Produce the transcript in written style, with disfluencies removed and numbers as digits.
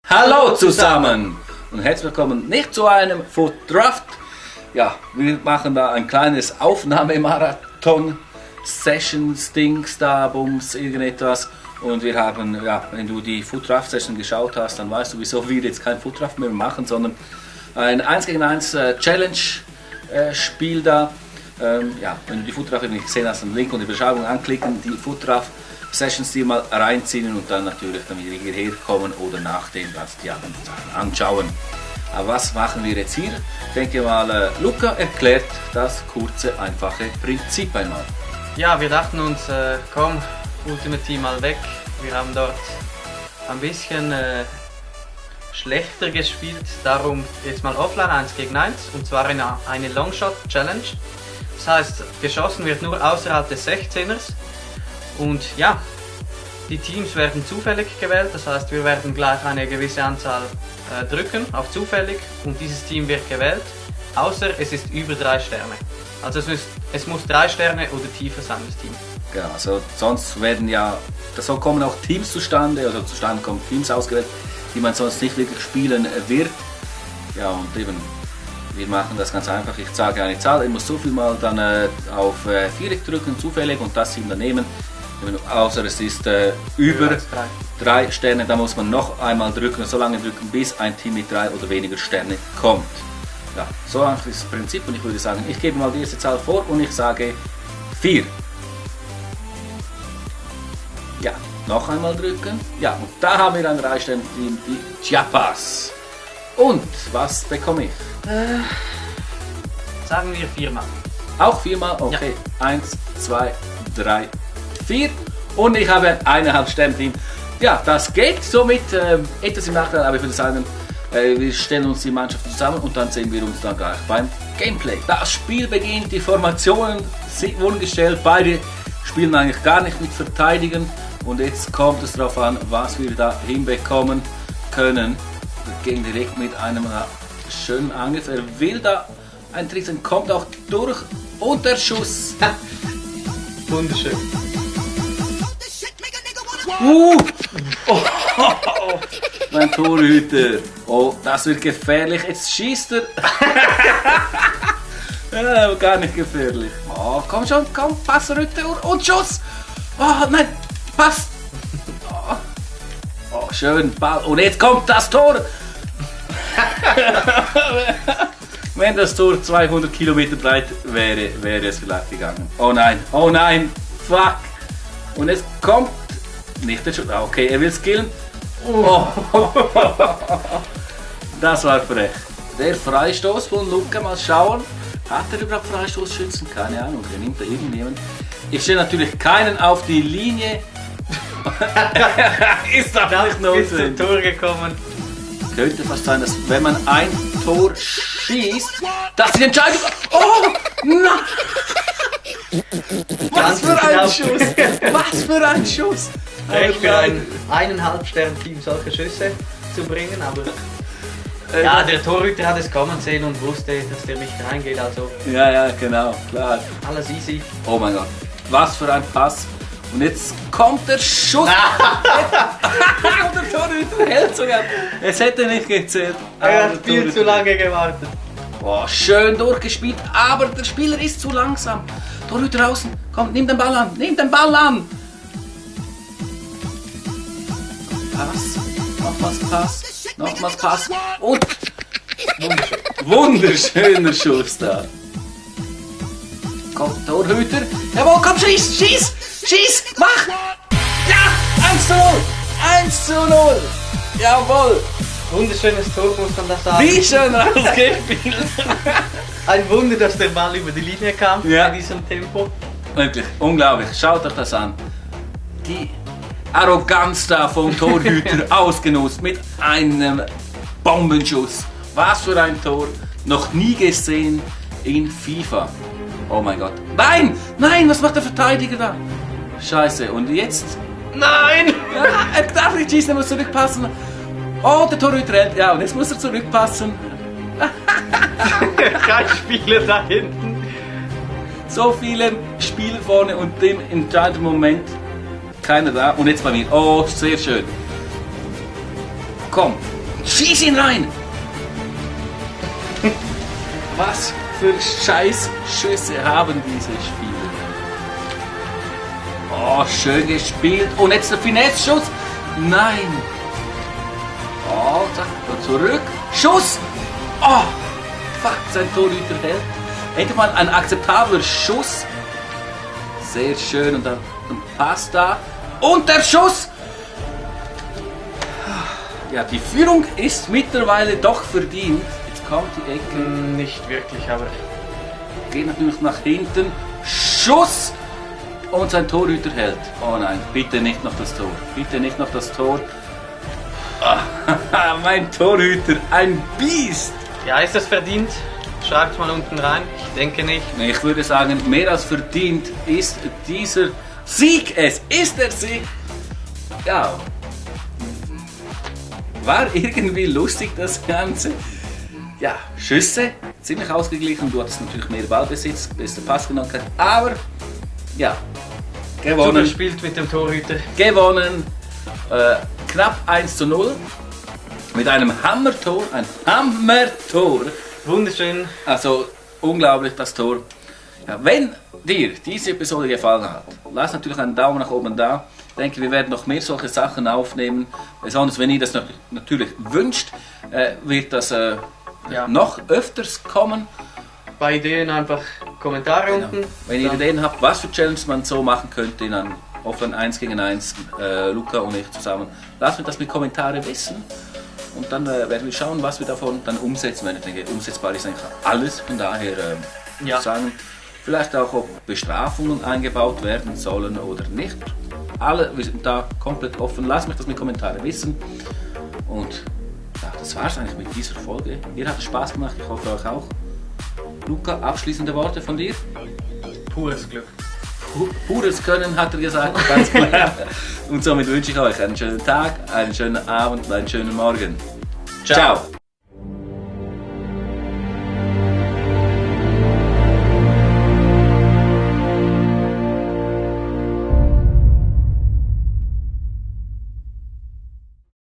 Hallo zusammen und herzlich willkommen nicht zu einem Food Draft. Ja, wir machen da ein kleines Aufnahmemarathon, Sessions, Dings da, Bums, irgendetwas. Und wir haben, ja, wenn du die Food Draft Session geschaut hast, dann weißt du, wieso wir jetzt kein Food Draft mehr machen, sondern ein 1 gegen 1 Challenge Spiel da. Ja, wenn du die Food Draft nicht gesehen hast, den Link und die Beschreibung anklicken, die Food Draft Sessions die mal reinziehen und dann natürlich dann wieder hierher kommen oder nach dem Ganzen die anderen Sachen anschauen. Aber was machen wir jetzt hier? Ich denke mal, Luca erklärt das kurze, einfache Prinzip einmal. Ja, wir dachten uns, komm, Ultimate Team mal weg. Wir haben dort ein bisschen schlechter gespielt, darum jetzt mal offline 1 gegen 1 und zwar in eine Longshot Challenge. Das heißt, geschossen wird nur außerhalb des 16ers. Und ja, die Teams werden zufällig gewählt, das heißt, wir werden gleich eine gewisse Anzahl drücken auf zufällig und dieses Team wird gewählt, außer es ist über 3 Sterne. Also es muss 3 Sterne oder tiefer sein, das Team. Genau, also sonst werden ja, so kommen auch Teams zustande, also zustande kommen Teams ausgewählt, die man sonst nicht wirklich spielen wird. Ja, und eben, wir machen das ganz einfach, ich sage eine Zahl, ich muss so viel mal dann auf Viereck drücken, zufällig, und das Team dann nehmen. Außer es ist über 3 Sterne, da muss man noch einmal drücken, so lange drücken, bis ein Team mit 3 oder weniger Sterne kommt. Ja, so einfach ist das Prinzip und ich würde sagen, ich gebe mal die erste Zahl vor und ich sage 4. Ja, noch einmal drücken. Ja, und da haben wir ein 3-Sterne-Team, die Chiapas. Und was bekomme ich? Sagen wir 4 mal. Auch 4 mal? Okay. Ja. 1, 2, 3, 4. Und ich habe ein 1,5 Sterne-Team. Ja, das geht somit etwas im Nachteil, aber ich würde sagen, wir stellen uns die Mannschaft zusammen und dann sehen wir uns dann gleich beim Gameplay. Das Spiel beginnt, die Formationen wurden gestellt, beide spielen eigentlich gar nicht mit Verteidigen und jetzt kommt es darauf an, was wir da hinbekommen können. Wir gehen direkt mit einem schönen Angriff. Er will da ein Trick, kommt auch durch und der Schuss. Wunderschön. Oh, mein Torhüter. Oh, das wird gefährlich. Jetzt schießt er. Ja, gar nicht gefährlich. Oh, komm schon, komm, Pass, Rütte und Schuss. Oh, nein, Pass. Oh, schön, Ball. Und jetzt kommt das Tor. Wenn das Tor 200 Kilometer breit wäre, wäre es vielleicht gegangen. Oh nein, fuck. Und es kommt nicht der Schuss. Okay, er will skillen. Oh. Das war frech. Der Freistoß von Luca, mal schauen. Hat er überhaupt Freistoßschützen? Keine Ahnung, der nimmt da irgendjemand. Ich stelle natürlich keinen auf die Linie. Ist das nicht notwendig? Ist zum Tor gekommen. Könnte fast sein, dass wenn man ein Tor schießt, dass die Entscheidung... Oh, nein! Was für ein Schuss! Was für ein Schuss! Recht für ein 1,5 Sterne-Team solche Schüsse zu bringen, aber... Ja, der Torhüter hat es kommen sehen und wusste, dass der nicht reingeht, also... Ja, genau, klar. Alles easy. Oh mein Gott, was für ein Pass! Und jetzt kommt der Schuss! Und der Torhüter hält sogar! Es hätte nicht gezählt. Er hat viel zu lange gewartet. Oh, schön durchgespielt, aber der Spieler ist zu langsam. Torhüter draußen, komm, nimm den Ball an, nimm den Ball an! Pass, nochmals Pass und wunderschöner Schuss da. Komm, Torhüter, jawohl, komm, schieß, mach! Ja, 1:0, jawohl. Wunderschönes Tor, muss man das sagen. Wie schön rausgespielt. Ein Wunder, dass der Ball über die Linie kam, ja. In diesem Tempo. Wirklich, unglaublich, schaut euch das an. Die Arroganz da vom Torhüter ausgenutzt mit einem Bombenschuss. Was für ein Tor, noch nie gesehen in FIFA. Oh mein Gott. Nein, was macht der Verteidiger da? Scheiße, und jetzt? Nein! Ja, er darf nicht schießen, er muss zurückpassen. Oh, der Torhüter rennt. Ja, und jetzt muss er zurückpassen. Kein Spieler da hinten. So viele Spieler vorne und im entscheidenden Moment keiner da. Und jetzt bei mir. Oh, sehr schön. Komm, Schieß ihn rein! Was für Scheißschüsse haben diese Spieler? Oh, schön gespielt. Und jetzt der Finesse-Schuss. Nein. Oh, zurück. Schuss. Oh, fuck, sein Torhüter hält. Endlich mal ein akzeptabler Schuss. Sehr schön. Und dann ein Pass da. Und der Schuss. Ja, die Führung ist mittlerweile doch verdient. Jetzt kommt die Ecke. Nicht wirklich, aber Geht natürlich nach hinten. Schuss! Und sein Torhüter hält. Oh nein, bitte nicht noch das Tor. Bitte nicht noch das Tor. Ah, mein Torhüter, ein Biest! ja, ist das verdient? Schreibt mal unten rein. Ich denke nicht. Ich würde sagen, mehr als verdient ist dieser Sieg. Es ist der Sieg. Ja. War irgendwie lustig das Ganze. Ja, Schüsse, ziemlich ausgeglichen. Du hattest natürlich mehr Ballbesitz, bester Pass genommen. Aber, ja, Super gewonnen. gespielt mit dem Torhüter. Gewonnen. Knapp 1:0. Mit einem Hammertor. Ein Hammertor. Wunderschön. Also, unglaublich das Tor. Ja, wenn dir diese Episode gefallen hat, lass natürlich einen Daumen nach oben da. Ich denke, wir werden noch mehr solche Sachen aufnehmen. Besonders wenn ihr das natürlich wünscht, wird das noch öfters kommen. Bei Ideen einfach Kommentare unten. Wenn ihr Ideen habt, was für Challenges man so machen könnte, dann offline 1 gegen 1, Luca und ich zusammen. Lasst mich das mit Kommentaren wissen. Und dann werden wir schauen, was wir davon dann umsetzen werden. Ich denke, umsetzbar ist eigentlich alles. Von daher würde ich sagen, vielleicht auch, ob Bestrafungen eingebaut werden sollen oder nicht. Alle, wir sind da komplett offen. Lasst mich das mit Kommentaren wissen. Und ja, das war es eigentlich mit dieser Folge. Mir hat es Spaß gemacht, ich hoffe euch auch. Luca, abschließende Worte von dir? Pures Glück. Pures Können, hat er gesagt, ganz klar. Und somit wünsche ich euch einen schönen Tag, einen schönen Abend und einen schönen Morgen. Ciao.